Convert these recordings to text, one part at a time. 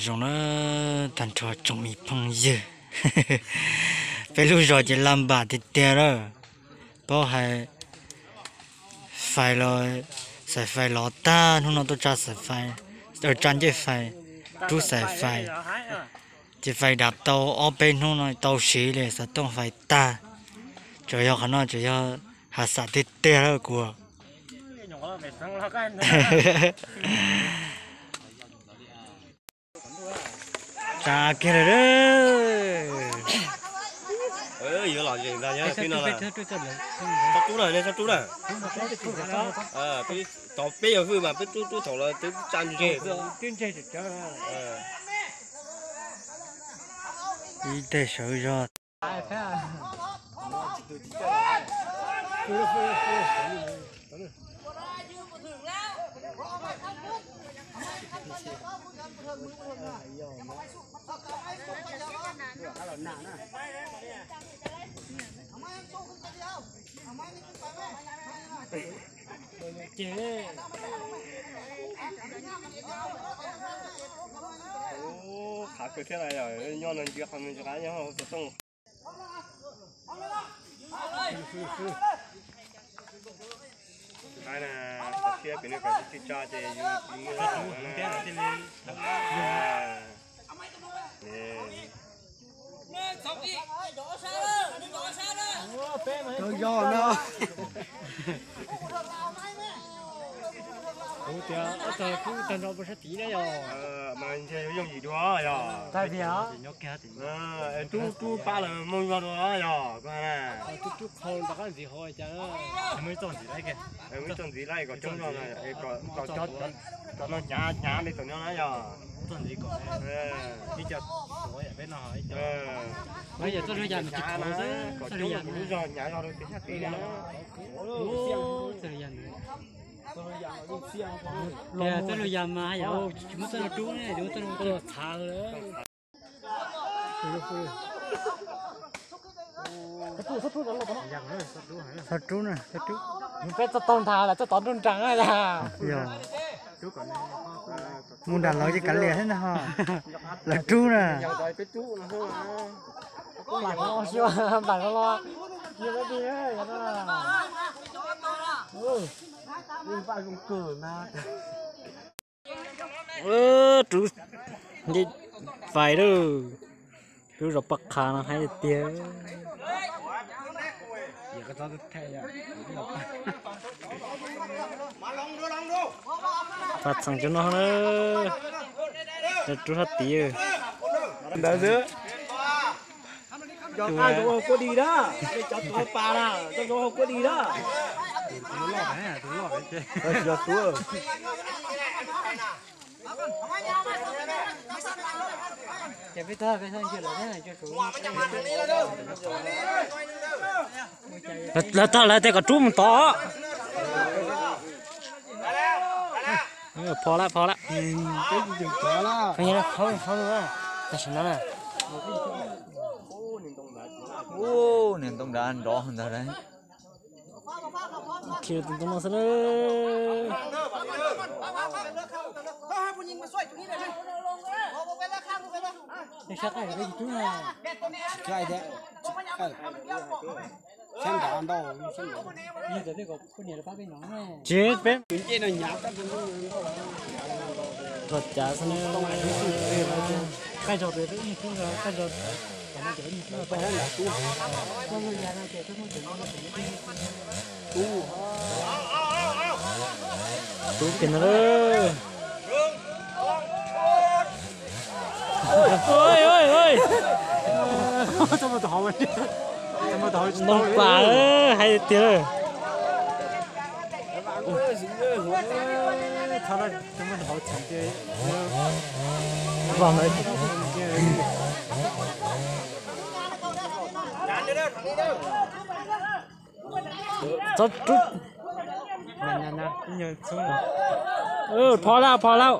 Zoo na, tag nrho tsoom me phooj ywg. Peb lub zos ces la npam tiag tiag lawm. Paub hais fais los, xaim fais los tag, hnub no tuaj tsa xaim fais, tsa ncej fais, rub xaim fais. Ces fais dav tau ob peb hnub no tau siv li, xov tooj fais tag. Tsuas yog qhov no tsuas yog hav xam tiag tiag lawm kuv. Tsa kiag lawm. Yuav los zem ntag, tsob rub na, tsob rub na. Tau peb yog hwj mas peb rub rub thaum los twb tsa ntseg xwb. Ib teg sawv zog. Ub, qhav kawg thiab na, yog nyob no ntsia qhov me ntsis qab nyob hauv xov tooj. Qaib na, qhov tshiab pem no kom tsis tso ces yus tsis muaj zog na. Cov zog no. Kuv tias ob tog kub tag nrho puas sab tid na yog. Mas ntshe yuav yooj yim dua yog. Rub rub pab lawm moo zog dua yog koj na. Rub rub qhau rov qab ntxiv hauv cas. Muaj ib txoj ntxiv laij kom coob zog, kom no hnyav hnyav li thaum no na yog. Ib co tuav peb no, ib co. Yog txoj lub yam hnyav na, kom coob lub zog hnyav zog rau tias xyab tid na. Txoj lub yam mas yog tsis muab txoj no rub ne, tsis muab txoj no rub txhav lawm. Txhob rub na, txhob rub. Peb txoj tog nthav lawm, txoj tod nruab nrag na. Yog mus nram lawv ces kav liam thiab ntag ho. Lawv rub na. Npam los los, npam los los. Rub ncej fais lawm. Rub zov paj qha no haib tiag tiag. Paj txheem cov no na, rub hab tid. Ntawd xwb. Cov nqaij tus hauv kuab dig na, cov tus hauv pas na, cov tus hauv kuab dig na. Tsis yog tub. Lawv tag lawv tias kom rub mus tod. Pho lawm, pho lawm. Tam sim no na. Ub, niag ntoo dav nrov ntag lauj. Khiav tus ntoo no xwb na. Tsis peb. Tos cav xwb na. Qaij zog, qaij zog. Tub kiag ntag lauj. Ntoo pas hais tiag. Txhob rub. Pho lawm, pho lawm.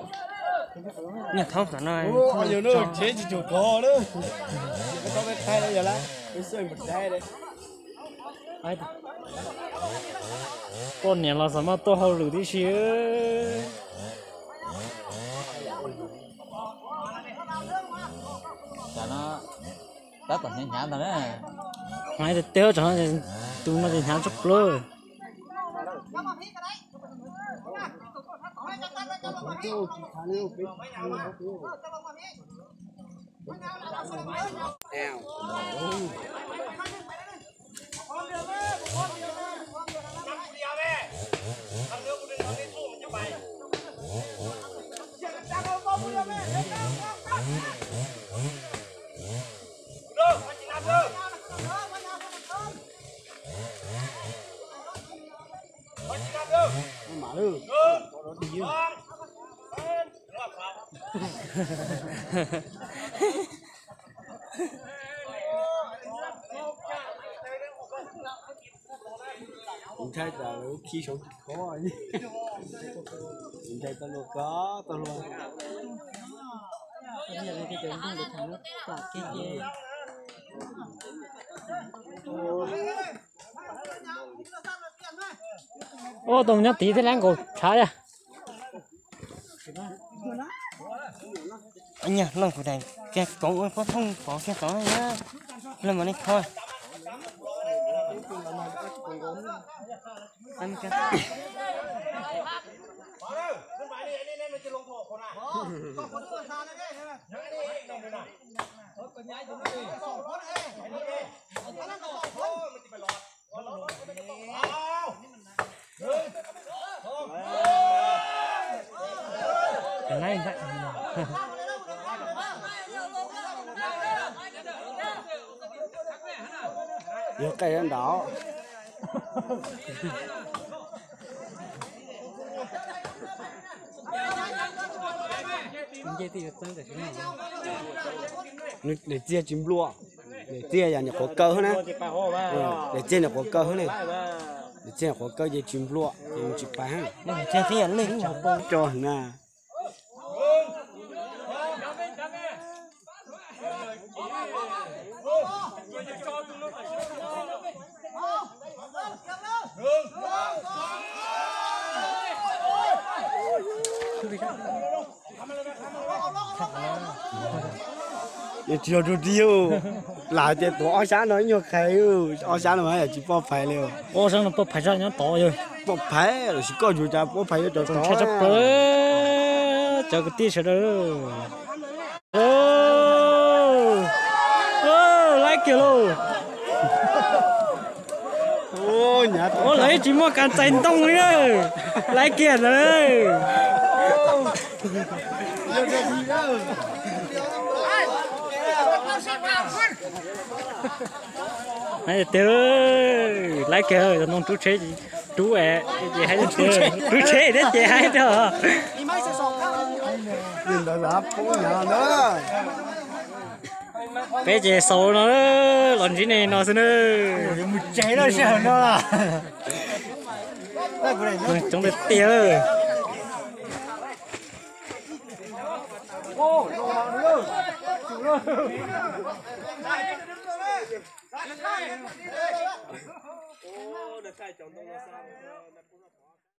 Niag thoob tom no. Poj niam los xav mas tuaj hauj lwm tib si. Tam no tab tom hnyav hnyav ntag na. Hnyav tiag tiag, tam no tus no ces hnyav tshaj plaws. Kuv ntshai tas lawv khi saum tsis khov, kuv ntshai tau luag kov tau luag. Ua tus nyob tid thiab lab nkaus tshav yog. Nyias looj kuv daim kiag koov ua pob thooj pov kiag tod na, looj mas nej kho. Yog qe ntawd. Daim txiag tsis nplua, daim txiag yog nyuam qhuav kaw na, daim txiag nyuam qhuav kaw ne, daim txiag nyuam qhuav kaw ces tsis nplua, ces tsis pais. Tso na. Tsis yog rau ris, lam tias tuav ob sab no ib nyuag qhais, ob sab no mas yam tsis poj phais li. Ob sab no poj phais zaj nyob tod yog. Poj phais los sis koj yuav cas poj phais yuav cov tod. Cov kwv tij sawv daws. Laib kiag lauj. Ua lawv tsis muaj kas txais ntoo li na. Laib kiag ntawd. Tiag, laib kiag ntoo rub tsheb, rub es ces hais tias rub tsheb thiab ces hais tias. Peb ces xaus no los ntsib nej no xwb na. Coob tiag tiag.